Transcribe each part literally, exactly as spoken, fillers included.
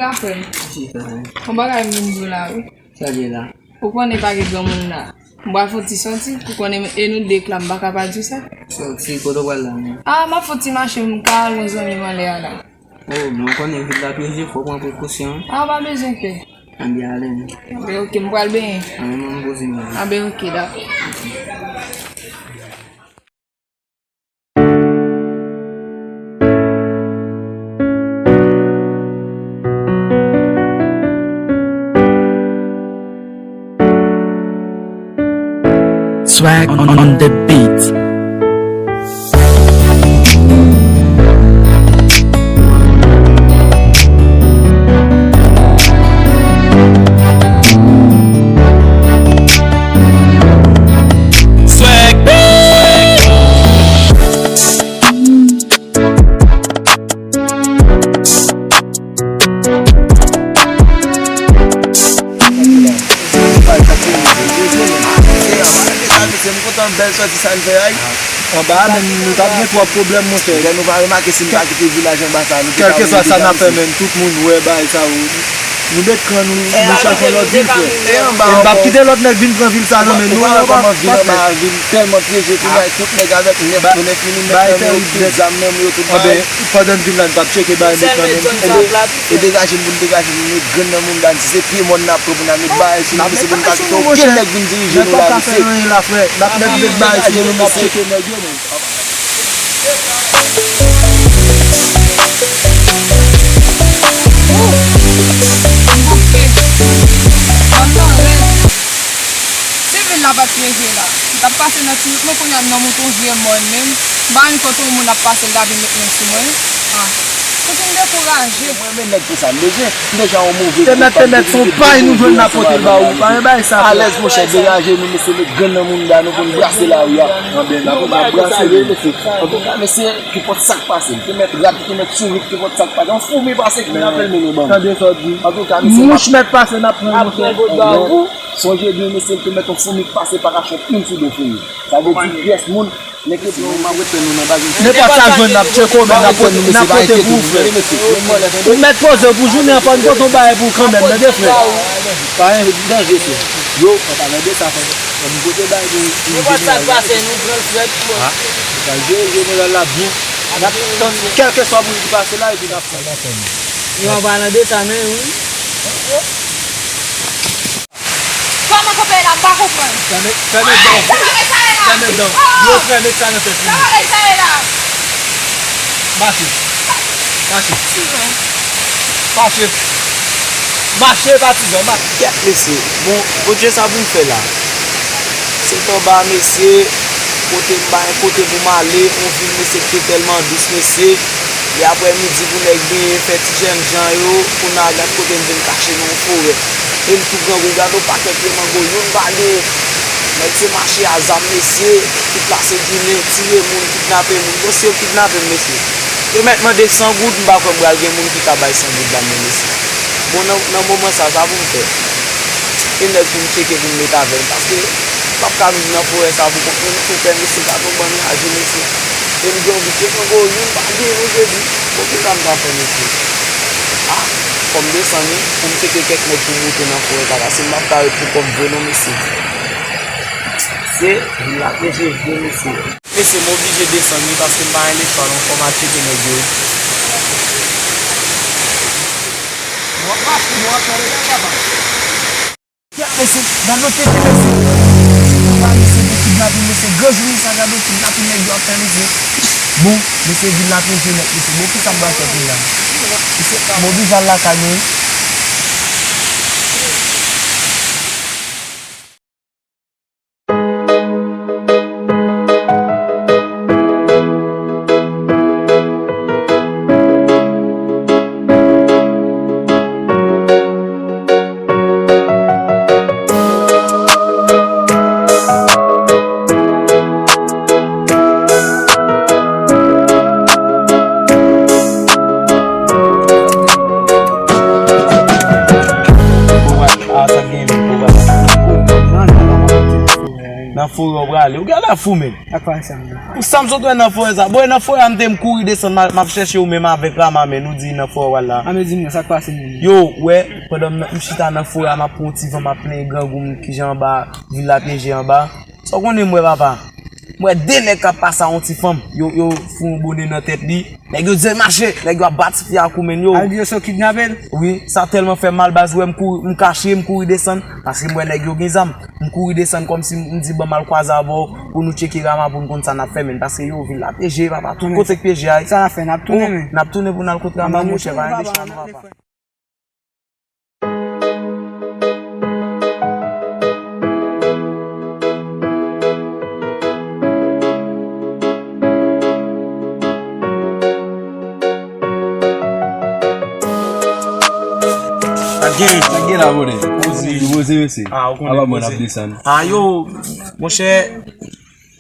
Ka frè m. Ti frè m. Yon bagay m vin di w la wi. Sa l ye la? Ou konnen pa gen granmoun la. M pral fè yon ti sòti, ou konnen e nou de k la, m pa ka pa di w sa. Sòti, kote w pral la menm? Ah, m ap fè yon ti mache, m ka al yon zanmi m anlè a la. Oh, men ou konnen vil la pi je, fò w pran prekosyon. Ah, pa bezwen pè. Anben ale menm. Anben oke, m pral benyen. Anben mwen m poze m ale. Anben oke, dakò. Swag on, on the beat. Swag beat. M kontan bèl sòti sa n fè a. Anba a menm, nou t ap gen twòp pwoblèm, monchè. Lè nou pa remake si n pa kite vilaj anba sa, nou te ka rive nan isi. Kèlkeswa sa n ap fè, menm, tout moun wè bagay sa yo. Nou met kran nou, nou chèche yon lòt vil, frè. E anba ankò. E m p ap kite lòt nèg vin pran vil sa nan men nou. Ou pa wè kòman vil anba a vin tèlman pyeje kounye a, tout nèg avèk nèf pou nèf milimèt nan men yo, tout zam nan men yo, tout bagay. Anben, pandan n vin la, n p ap tcheke bagay nèg nan men nou. E degaje n pou n degaje n, nou met grenn nan mounda n. Si se pye mòn n ap pran pou n al met bagay sou nou, mesye, pou n pa kite okenn nèg vin dirije nou la, mesye. N ap met bagay sou nou, n ap tcheke nèg yo, men. Si vil la pa t pyeje la, m t ap pase nan ti wout mwen, kounye a m nan mouton vye mòn menm. M pa menm kote yon moun ap pase, l ta vin met men sou mwen. Ah. Kote m dekouraje. Mwen, men nèg pou sa m bezwen. M deja yon move gwo. Temèt, temèt, se yon pay nou jwenn n ap pote l ba ou. Pa gen bagay sa. Alèz, monchè, degaje nou, mesye, met grenn nan mounda nou pou n brase lari a. Anben, n ap brase nou. Antouka, mesye, kenpòt sa k pase, temèt rad, temèt sourit, kenpòt sa k pase, yon foumi pase ki n ap fè l mennen ban nou. Tande sa w di. Antouka, mesye, mouch mèt pase, n ap pran l, monchè. Sonje byen, mesye, temèt yon foumi k pase pa ka chòt youn sou do foumi. Sa vle di pyès moun. Nenpòt sa jwenn n ap tcheke w, men n ap pote, n ap pote pou ou, frè. Ou mèt poze w pou jounen an, fò n pote yon bagay pou ou kanmenm, tande, frè. Pa gen danje, frè. Yo, pa tande sa, frè. Fò n pote bagay pou ou. Nenpòt sa k pase, nou pran l frèt. Ah, ou pral jere, jere mwen la byen. N ap tann kèlkeswa moun ki pase la, epi n ap pran l. Yo, an palan de sa menm, wi. Kòman konpè la, m pa konprann. Fèmen, fèmen dan w. Fèmen dan w. Yo, fèmen sa nan tèt li. Mache. Mache. Mache. Mache, patizan, mache. Kèt, mesye. Bon, Bondye, sa pou m fè la? Se anba, mesye, kote m bay, kote pou m ale, yon vil, mesye, ki te tèlman dous, mesye. Li aprè midi pou nèg benyen, fè ti jènjan yo, kounye a gad kote m vin kache nan yon forè. E m tou grangou, gade yon pakèt pye mango, youn pa gen. Nèg se mache a zam, mesye, ki plase ginen, tiye moun, kidnape moun. Bon, si yo kidnape m, mesye, yo mèt mande san goud, m pa kwè m pral gen moun ki ka bay san goud ba m nan, mesye. Bon, nan, nan moman sa, sa pou m fè? E nèg pou m tcheke pou m met avè l, paske m p ap ka viv nan forè sa pou kont mwen, non, konpè, mesye, gade yon bann raje, mesye. E m gen anvi tcheke ankò, youn pa gen, non, Jezi. Bon, kisa m ta fè, mesye? Ah, fò m desann, wi, pou m tcheke kèk nèg pou m moute nan forè sa, paske m p ap ka ret pou kò m vre, non, mesye. Se, vil la pyeje vre, mesye. Mesye, m oblije desann, wi, paske m pa gen lechwa, non, fò m al tcheke nèg yo. Nou ap mache, nou ap fè bagay, papa. Mesye, gad lòt tete, mesye. Papa, mesye, pou kidnapin, mesye. Granjou sa, gad yon kidnapin nèg yo ap fè, mesye. Bon, mesye, vil la pyeje nèt, mesye. Bon, kisa m pral fè kounye a? Mesye, m oblije al lakay mwen, wi. Forè w prale. Ou genlè fou menm. Sa k pase menm? Pou sa m sot wè nan forè sa. Bon, e nan forè a m te m kouri desann, m al, m ap chèche ou menm avèk Rama, men nou di nan forè w al la. A, men di m non, sa k pase menm? Yo, wè, pandan m, m chita nan forè a, m ap pran yon ti van, m ap plenyen grangou m ki jan anba, vil la pyeje anba. Sa w konnen m wè, papa? M wè de nèg k ap pase a yon ti fanm. Yo, yo fout yon bone nan tèt li. Nèg yo di l mache, nèg yo ap bat tifi a kou menn yo. Al di yo se yo kidnape l? Wi, sa tèlman fè m mal, baz, wè m kouri, m kache, m kouri desann, paske m wè nèg yo gen zam. M kouri desann kòmsi m, m di ban m al kwaze avè w pou nou tcheke Rama pou n konn sa n ap fè menn, paske yo, vil la pyeje, papa, tout kote k pyeje a. Sa n ap fè, n ap tounen menn. N ap tounen pou n al kot Rama, monchè, pa gen chwa non, papa. Sa gen? Sa gen la, bode? Poze. Poze, mesye. Ah, ou konnen. Ala mwen ap desann. Ah, yo, monchè,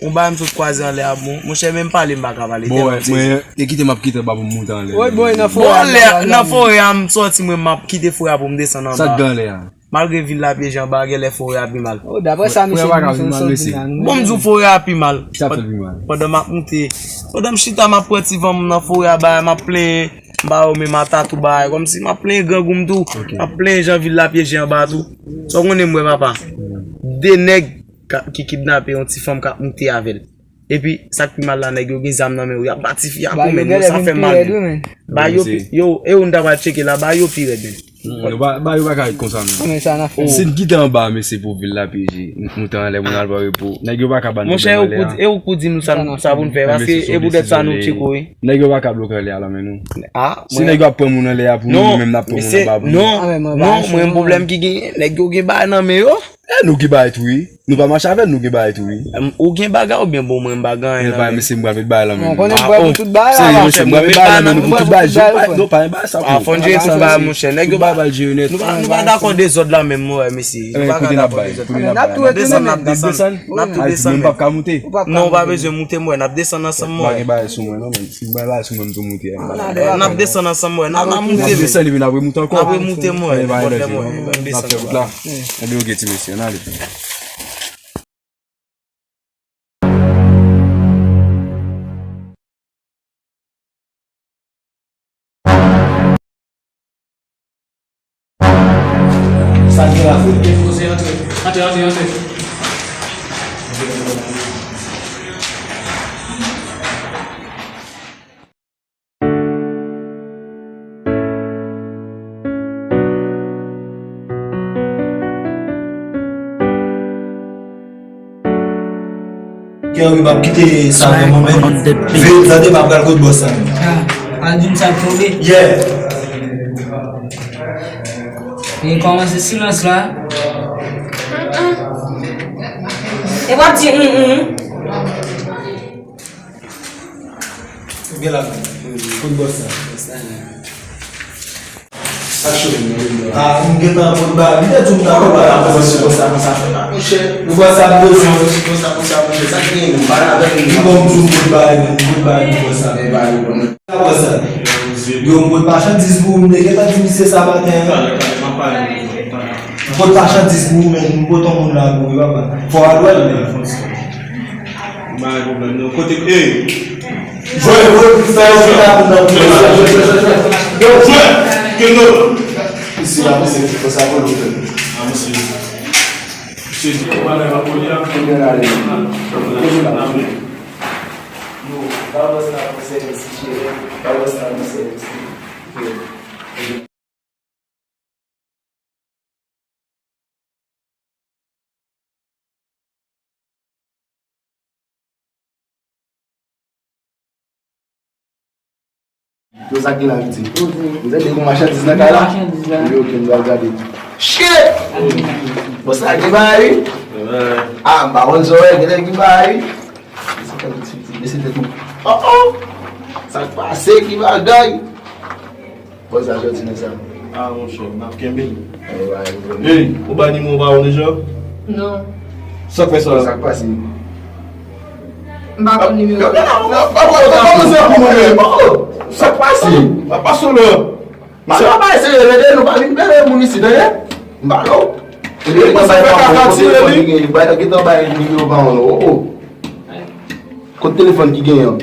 yon bagay m sot kwaze anlè a, bon. Monchè, menm pale m pa ka pale. Bon, wè, mwen, e kite m ap kite anba pou m moute anlè. Wi, bon, e nan forè a. Bon, anlè, nan forè a, m sòti, mwen, m ap kite forè a pou m desann anba. Sa k gen anlè a? Malgre vil la pyeje anba, genlè forè a pi mal. Oh, daprè sa, misye di m, se yon sòt di la, nou. Bon, m di w forè a pi mal. Sa fè l pi mal. Pandan m ap moute, pandan m chita, m ap pran ti van m nan forè a, bagay, m ap plenyen, m pa wè menm ata tou bagay, kòmsi m ap plenyen grangou m tou, m ap plenyen jan vil la pyeje anba tou. Sa w konnen m wè, papa? De nèg ka, ki kidnape yon ti fanm k ap moute avè l. Epi, sa k pi mal la, nèg yo gen zam nan men yo, y ap bat tifi a kou menn, yo, sa fè mal. Ba yo pi, yo, e ou n ta pral tcheke la, ba yo pi rèd menn. Non, ba, ba yo pa ka ret konsa menn. Si n kite anba, mesye, pou vil la pyeje, nou, nou te anlè, moun al pran repo. Nèg yo pa ka ba n pwoblèm anlè a. Monchè, e ou k pou di nou sa, sa pou n fè, paske e poutèt sa nou tcheke w, wi. Nèg yo pa ka bloke anlè a lan men nou. Si nèg yo ap pran moun anlè a pou nou, nou menm n ap pran moun anba pou nou. Non, non, mwen, pwoblèm ki genyen, nèg yo gen bagay nan men yo. E nou gen bagay tou, wi. Nou pa mache avè l, nou gen bagay tou, wi. Ou gen bagay oubyen bon, mwen m pa gen anyen nan men m. Mesye, m pral met bagay lan men nou. Mwen konnen m prè pou tout bagay la. Serye, mesye, m pral met bagay lan men nou pou tout bagay. Non, pa gen bagay sa pou. Ah, fò n jere tout bagay, monchè. Nèg yo pa, nou pa, nou pa dakò dezòd la menm, mwen, mesye. Nou pa ka dakò dezòd. N ap tou retounen menm. N ap desann, n ap tou desann. Mwen m p ap ka moute. Non, ou pa bezwen moute, mwen. N ap desann ansanm, mwen. M pa gen bagay sou mwen, non, men. Si m bay bagay sou mwen, m tou moute. N ap desann ansanm, mwen. N ap, n ap moute, men. N ap desann, epi n ap remoute ankò. N ap remoute, mwen. N ap fè wout la. N ap desann. Ebyen, oke, ti mesye, ann ale. Sa gen la, frè? Antre, antre, antre. Kerry, m ap kite sa nan men w, men veye, tande, m ap pral kot bòs la menm. Ah, al di m sa k tonbe. Yeah. Li kòmanse silans la. Mm, mm. E w ap di mm, mm. Ou gen la menm. Kot bòs la? Bòs la la. Aksyon. Ah, m gentan pot ba, m te di w m ta pot ba la, konsa, konsa, konsa. Monchè, nou bòs la bezwen. Konsa, konsa, monchè, sa ki gen, nou pale avèk li. Li bon, m di w m pot ba, m pot ba, bòs la. Men ba li bon. Sa bòs la. Yo, m pot machandiz pou ou, m te gentan di misye sa maten an. Talè, talè, m ap pale, talè. M pot machandiz pou ou, men m pot yon moun la pou ou, papa. Fò w al wè l, men. Pa gen pwoblèm, non. Kote, ey! Jwe, jwe, fè yon ti la pou nan. Jwe, jwe, jwe, jwe, jwe. Yo, jwe! Kendo! Isi la, misye, fò sa vole, ou fè. Ah, misye. Misye di, ou pa nan la poli, a? Kounya la, li. Kounya la. Yo, ba bòs la pou sèvis, cheri. Ba bòs la pou sèvis. Yo, sa ki la, piti? Ou tande gon machandiz nan kay la? Wi, ok, m pral gade. Shit! Bòs la gen bagay, wi. Ah, m pa konn sa w wè, gen nèg gen bagay, wi. Mesye tèt ou. Oh, oh! Sa k pase, ki bagay? Bòs la sòti nan sa. Ah, monchè, n ap kenbe l. Ey, ou bay nimewo pa w deja? Non. Sa k fè sa? Sa k pase? M pa konn nimewo. Sa k pase? Pa pase w la. M pa bay serye, tande, nou pa vin pere moun isi, tande? M pa non. Li gentan bay pa bon, kote telefòn ki gen, li bay, gentan bay nimewo pa bon, oh, oh. Kote telefòn ki genyen an?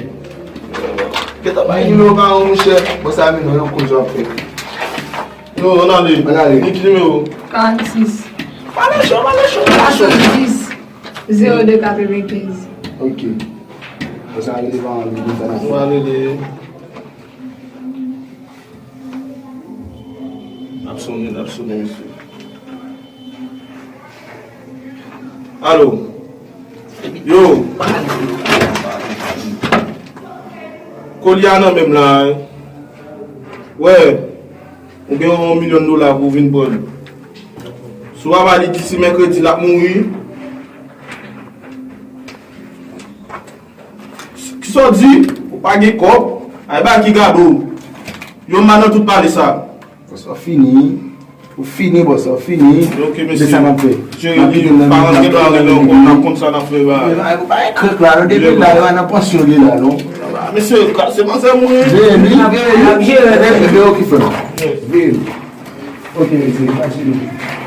Gentan bay nimewo pa bon, monchè. Bon, sa vin, non, yon kout jan fè. Non, ann ale. Ann ale. Ni ki nimewo? Karannsis. Pale cho, pale cho, pale cho. Swasanndis, zewo de katrevenkenz. Ok. Bon, sa vin, li pa bon, li gentan. Ann ale. N ap sonnen, n ap sonnen, mesye. Alo. Yo. Kolye a nan men m la, wi. Wè. Ou gen yon milyon dola pou w vin pran l. Si w pa ba li disi mèkredi, l ap mouri. Kisa w di? Ou pa gen kòb? Ay ba ki gado w. Yon mal nan tout pale sa. Bòs, ou fini. Ou fini, bòs, ou fini. Ok, mesye. Desann anpe. Jere li, pa rantre nan rèl ankò, n ap konn sa n ap fè ba. Ou pa gen krèk la, non, depi la, yo nan pansyon li la, non. Mesye, se manzè mwen. Jere li. N ap jere. Veye okipe l. Veye l. Ok, mesye, pa jere.